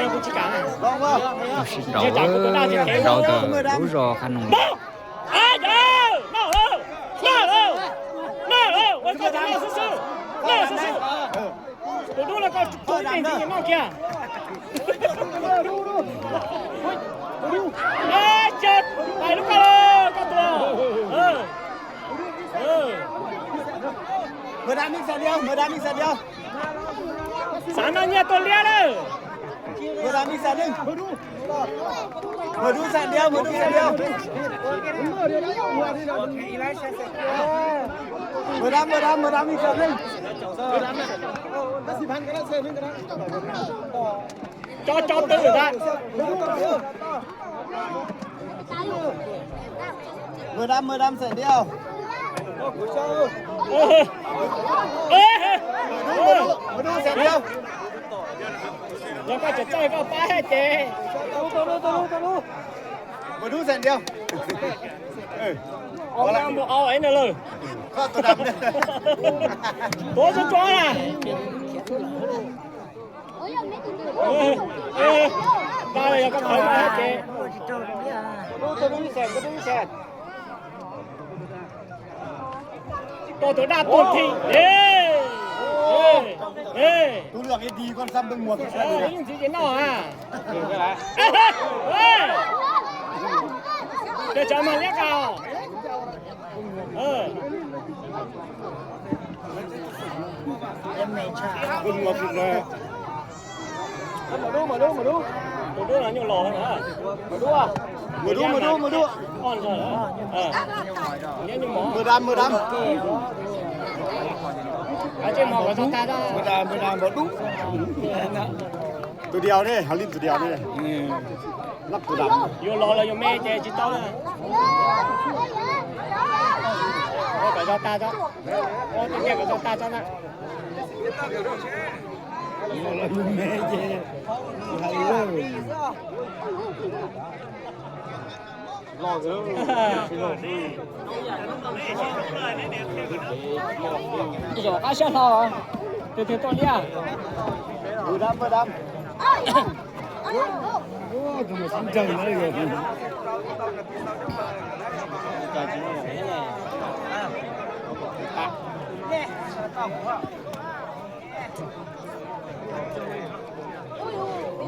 Sib nraus, nraus ntawm lub zos Qhab Noog. Tus dub no koj tus ntxim noj kiag. Pais lub koj, koj tus. Mượn đá mix sạc điêu, mượn đá mix sạc điêu. Xav noj nyiaj tuaj liab lawm. Mượn đá mix sạc điêu. Mượn đú sạc điêu, mượn đú sạc điêu. Mượn đá, mượn đá, mượn đá mix sạc điêu. Tso, tso twg ntag. Mười lăm, mười lăm sẹt điêu. Mười lăm, mười lăm sẹt điêu. Yog koj tseem txawj koj pab ces. Mười lăm sẹt điêu. Ua mus au es no lawm. Tuav tsuag tsuag na. Ntag, yog koj thawv no ces. Tuaj tus daj tuag thi. Tus lwm ib di koj sab npej muag koj sab. Yeej ntxiv ces noj ha. Cov cov mag liab qau. Tus dub no nyuj los na. Mười đuốc, mười đuốc, mười đuốc. Mười đam, mười đam. Mười đam, mười đam, mười đúc. Tus diav ne, hab lij tus diav ne. Lab tus dam. Yuav los los yuav me ces tsis tau na. Ua kom zog tag tso. Ua tus diav kom zog tag tso na. Zom qab sab hlo, tus twg tuaj liab.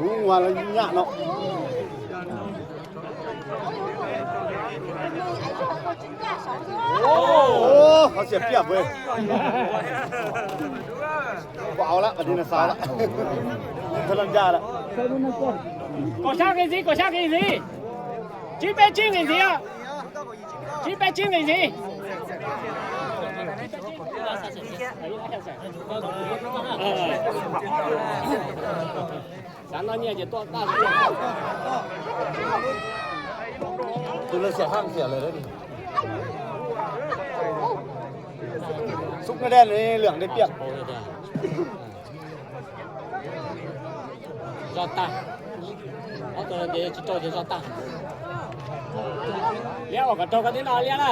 Lub ua lawv nyam no. Qhov xiam piam pes. Pom lawm, qhov no xav lawm. Thab laj ncaj lawm. Kom sab nqis ntxiv, kom sab nqis ntxiv. Tsib peb tsib nqis ntxiv. Tsib peb tsib nqis ntxiv. Xav noj nyiaj ces tuaj tag. Tus lawv xiam haj xiam lawm. Xub no dej lwm dej piam. Zog tag. Ob tug ces tsis rau ces zog tag. Liab ua kom raug koj tib no liab na.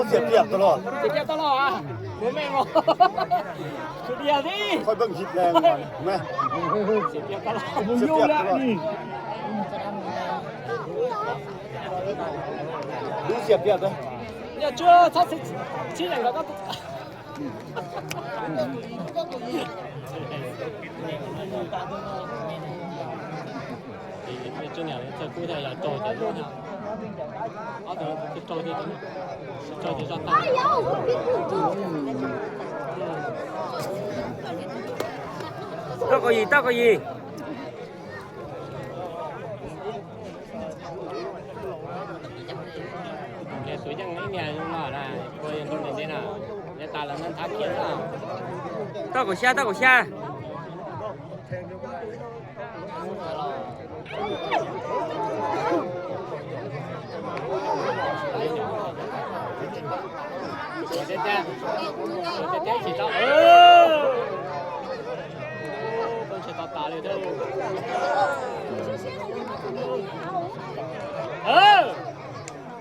Xiam piam tau los. Qhov pheej hib leeg me. Xiam piam tau los. Dub xiam piam tau. Yog tsis txhob sib lees nkawd koj. Txawj kub thiaj yog raug ces lub, ob tug raug ces, raug ces zog tag. Toj kaum yim, toj kaum yim. Tus yeej ib niag zoo no na, ua yog nroo ntawm ntej na, yog tas lawv nthab kiag na. Toj kaum xya, toj kaum xya. Tib tib tsis tau, tsis tau tas li thiab.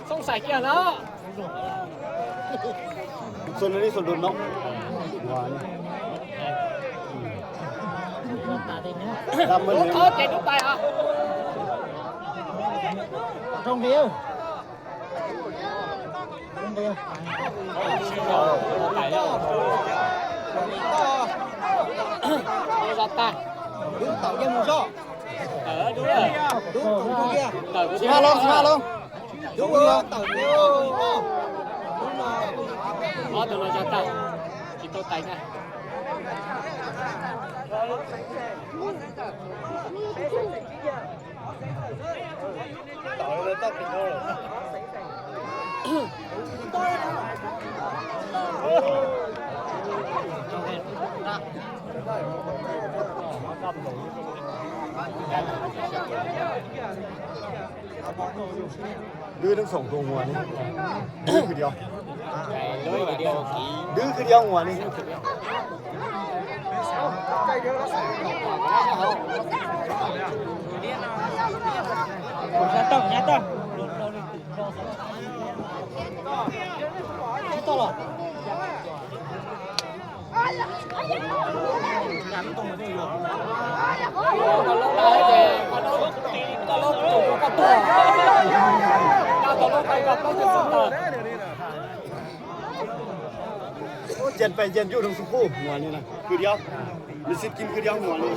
Xoob xais kiag no. Lub qhov ces dub tais os. Zos tag. Tawm kuv. Ob tug no zog tag, tsis tau tais na. Dwb neeb xoom tus muas li. Dwb kwv diav. Dwb kwv diav muas li. Ces pais ces ncuj rau xu phuj muas li na, kwv diav, nws sib kim kwv diav muas li.